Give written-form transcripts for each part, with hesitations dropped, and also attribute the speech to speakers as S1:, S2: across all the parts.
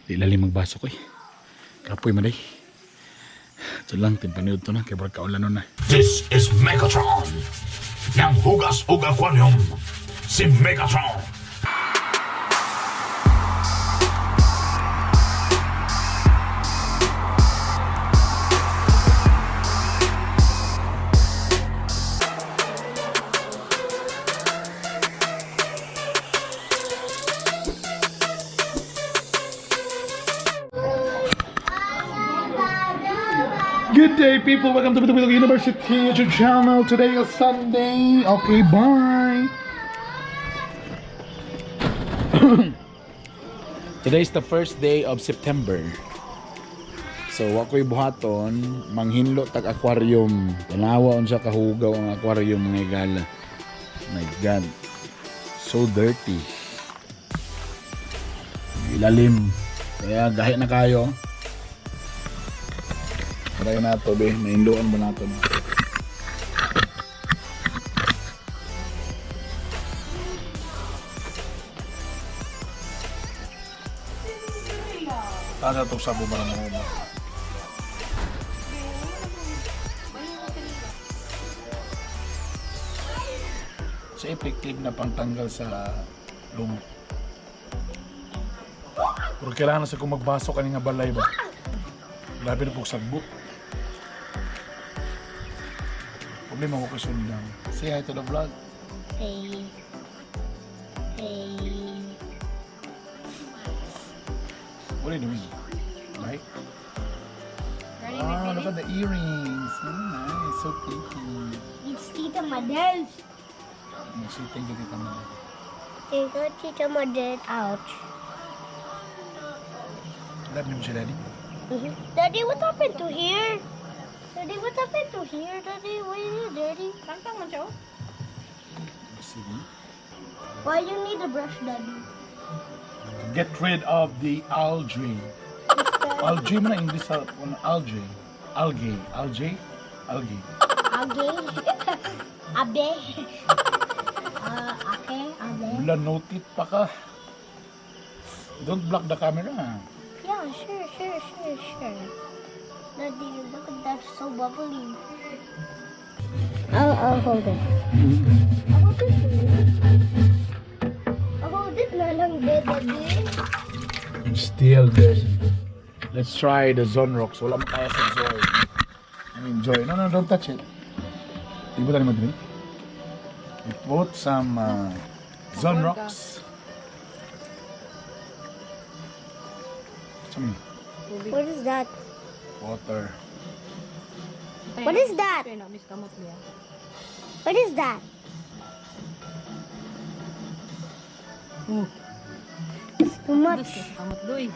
S1: Di lalim magbaso ko eh. Kapoy man day. Ito lang, timpanood to na. Kaya barang kaulanon na.
S2: This is Megatron. Ng Hugas ug Aquarium. Si Megatron.
S1: Good day, people. Welcome to Bitubitok University YouTube channel. Today is Sunday. Okay, bye. Today is the first day of September. So, wa ko'y buhaton, manghinlo tag aquarium. Tanawa unsa kahugaw ang aquarium mga igala. My God. So dirty. Ilalim. Kaya gahi na kayo. Try na to, be. Mainduan ba natin? Tasa itong sabo ba ng mga Sa effective na pangtanggal sa lumot. Pero kailangan na sa kung magbaso kani nga balay ba? Labi na pong sagbot. Problema ko kay Sundang. Say hi to the vlog.
S3: Hey. Hey.
S1: What are you doing? Right? Wow, look at the earrings. Oh, nice. So pretty.
S3: It's Tita Madel's.
S1: Oh, say thank you, Tita Mel.
S3: Thank you, Tita Madel. Ouch.
S1: Love niyo mo siya, Daddy?
S3: Daddy, what happened to here? Daddy, what happened to here? Daddy, why are you dirty?
S4: Tangtang man siya, oh.
S1: Sige.
S3: Why you need a brush, Daddy?
S1: Get rid of the algae. Algae man ang English sa ano, algae. Algae. Algae? Algae.
S3: Age. Abe. Ake. Abe.
S1: Wala, notit pa ka. Don't block the camera.
S3: Yeah, sure. Daddy, look at that, so bubbly. I'll hold it. I'll hold it. I'll hold it na lang, be, Daddy.
S1: Still there's. Let's try the Zonrox. Wala mo kaya sa Joy. I mean Joy. No, don't touch it. Ibutan mo din. We put some Zonrox. Some
S3: What is that?
S1: water.
S3: What is that?
S4: Kaya na, miss kamot niya.
S3: What is that?
S4: Oh,
S3: It's too much.
S4: miss kamot doy.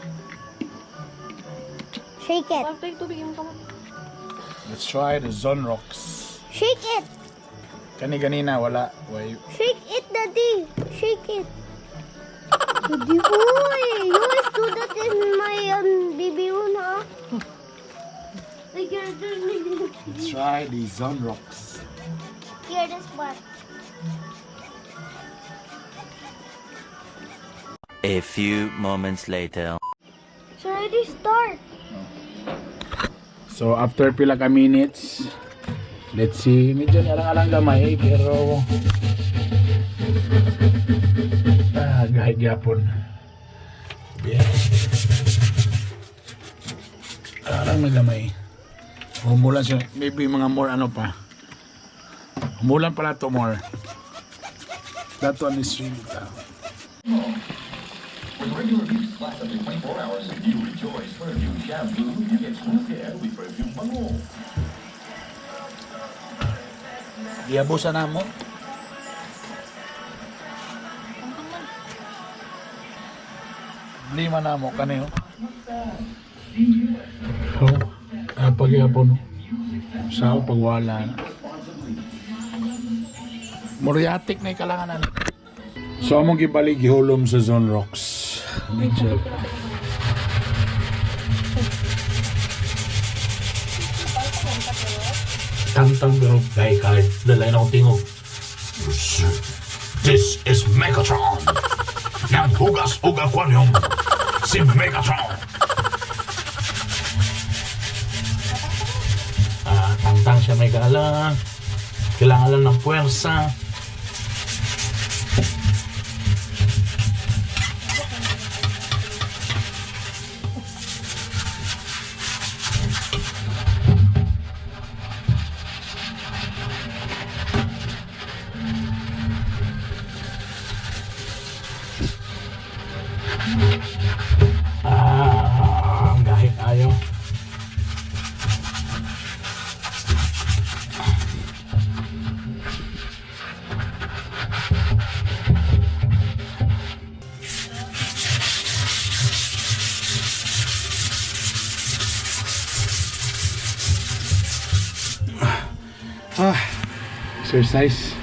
S3: Shake it.
S4: Parang tayo tubig yung kamot.
S1: Let's try the Zonrox.
S3: Shake it.
S1: Kani ganina wala. Why?
S3: Shake it, Daddy. Shake it. Daddy, uy! You always do that in my BBU, huh? Like you're doing.
S1: Let's try the Zonrox.
S3: Here, this one.
S5: A few moments later.
S3: It's already start.
S1: So after pila ka minutes, let's see, medyo alang-alang gamay pero ah, gahi gyapon. Yeah. Alang na gamay. Humulan siya, maybe mga more ano pa. Humulan pala to more. That one is really tough.
S6: With regular use lasts up to 24 hours. You rejoice. Perfume shampoo. You get smooth hair with perfume bango.
S1: Giabusan na mo. Lima na mo kaniyo. Oh, ah, pagyapon no. Sa ako pagwala na. Moriatic na ikalangan na. So among gibalik gihulom sa Zonrox. Medyo.
S2: Tangtang pero kay kahit lalay na akong tingog. This is Megatron. Ng Hugas ug Aquarium. Si Megatron.
S7: Ah, tangtang siya may gala. Kailangan lang ng puwersa. Ah, ang gahi tayo.
S1: Ah, exercise.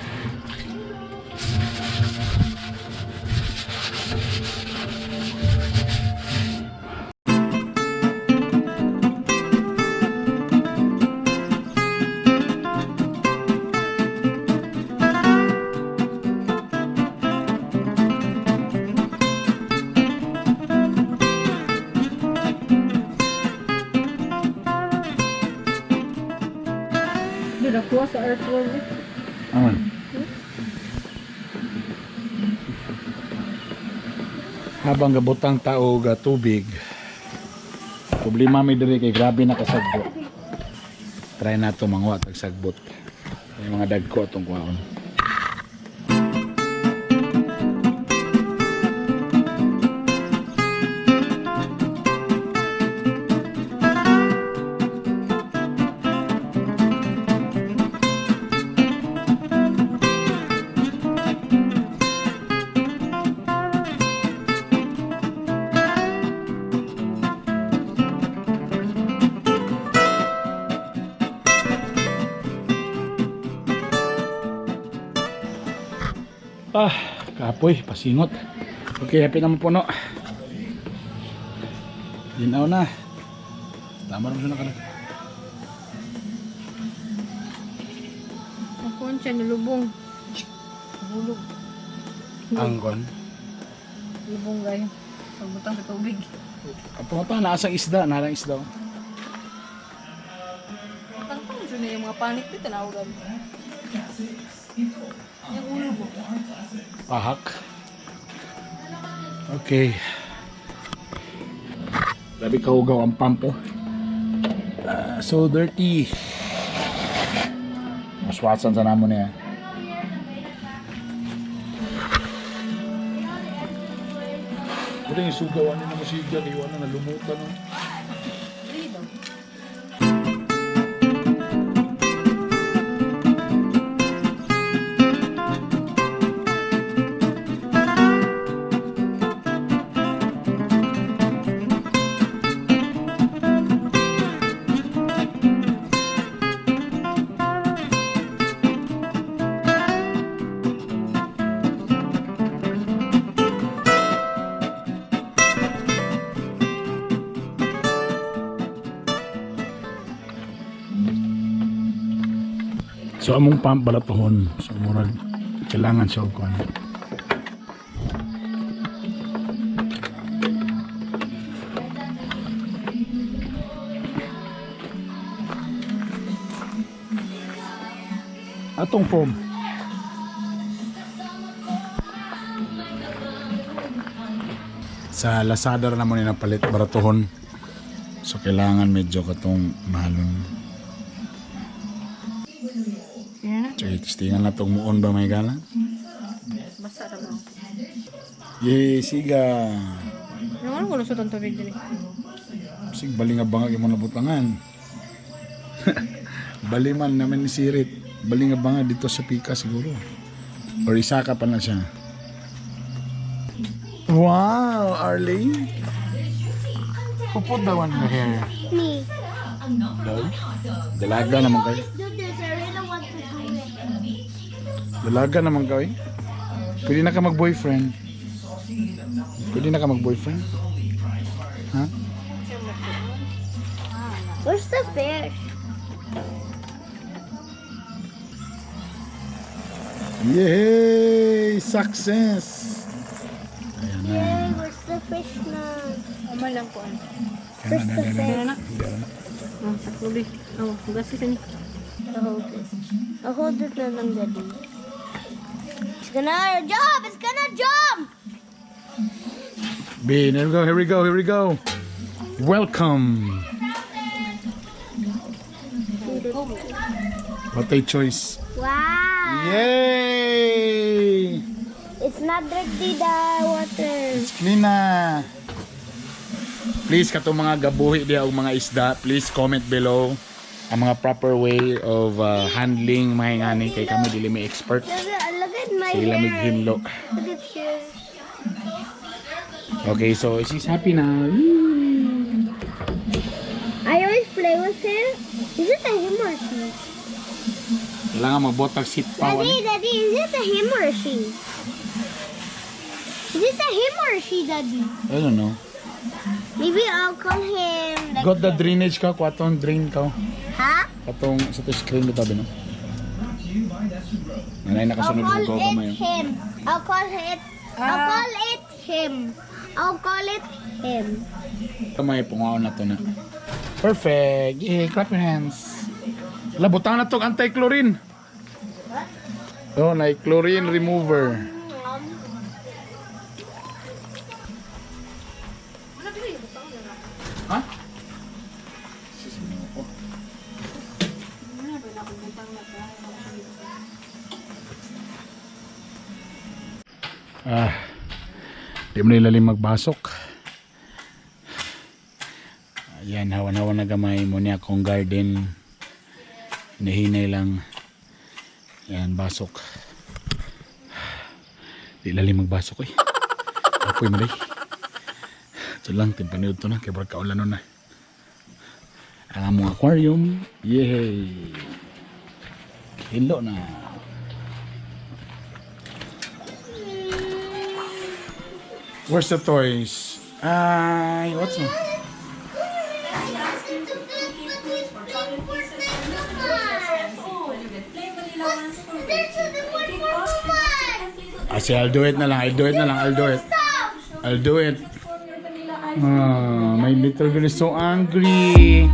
S4: Doon nakuha sa earthworm eh.
S1: Aman. Habang gabutang tao ga tubig, problema may diri kay grabe na kasagbot. Try na to manguha tag sagbot. May mga dagko atong kuhaon. Ah, kapoy, pasingot. Okay, happy na mo puno. Ginaw na. Tama naman siya nakalag.
S4: Ang kuwan siya, nilubong. Hulog.
S1: Angkon.
S4: Lubong gayo. Pagbutang sa tubig.
S1: Ang pangutan, naasang isda, narang isda. Oh.
S4: Tangtang dyan na yung mga panik dito, tanawagan. Yung ulo mo.
S1: Pahak. Okay. Grabe kahugaw ang pump oh. Ah, so dirty. Mas watsan sa namo niya. Buti yung sugaw, ano na masiga, iwan na nalumutan. No?
S4: Dili daw.
S1: So among pump balatuhon. So murag kailangan siya og kuan. Atong foam. Sa Lazada ra naman ni napalit baratuhon. So kailangan medyo katong mahalon.
S4: Yan na.
S1: Sige, testingan na itong muon ba may gala?
S4: Basta ra ba?
S1: Yay, siga!
S4: Ano ano ko lusot ang tubig dili?
S1: Sig, bali nga bangag imong nabutangan. Bali man naman ni Sirit. Bali nga bangag dito sa Pika siguro. Or Isaka pa na siya. Wow, Arlene! Who put that one in your hair?
S3: Me.
S1: Dog? Dalaga naman kayo.
S3: Always do this. I really want to do it.
S1: Dalaga naman kayo. Pwede na ka mag-boyfriend. Pwede na ka mag-boyfriend. Ha?
S3: Where's the fish?
S1: Yay! Success! Ayan na.
S3: Yay, where's the fish now?
S4: Ama lang ko.
S1: Ano, ano, ano, ano.
S4: Ano na?
S1: Hindi, ano na.
S4: Oh, saklubi. Oh, hugas ni.
S3: I'll hold it. I'll hold it na lang, Daddy. It's gonna jump! It's gonna jump!
S1: B, here we go, here we go, here we go. Welcome. What a choice.
S3: Wow!
S1: Yay!
S3: It's not dirty, the water.
S1: It's clean na. Please, katong mga gabuhi diha og mga isda, please comment below ang mga proper way of handling mga ingani kay kami dili mi expert.
S3: Look at my
S1: Sila
S3: hair.
S1: mighimlo.
S3: Look at here.
S1: Okay, so she's happy now.
S3: I always play with him. Is it a him or a she?
S1: Kailangan magbotag seat pa.
S3: Daddy, Daddy, is it a him or a she? Is it a him or a she, Daddy?
S1: I don't know.
S3: Maybe I'll call him. Like
S1: Got the drainage ka, kwatong drain ka.
S3: Huh?
S1: Katong sa to screen bitaw no? Nanay
S3: I'll
S1: nakasunod
S3: call
S1: sa go
S3: it
S1: kamay.
S3: him. I'll call it. I'll call it him. I'll call it him.
S1: Kamay pungaon na to na. Perfect. Yeah, clap your hands. Labutan na tong anti-chlorine. Oh, na chlorine remover. Ha? Ah, di mo na ilalim magbasok. Ayan, hawan-hawan na gamay mo niya akong garden. Hinahinay lang. Ayan, basok. Di lalim magbasok eh. Apoy mo day. Ito lang, timpanood to na. Kaya barang kaulan nun na. Ang among aquarium. Yay! Hilo na. Where's the toys? Ay, what's no? Ah, sige, I'll do it na lang. I'll do it na lang. I'll do it. I'll do it. Ah, my little girl is so angry.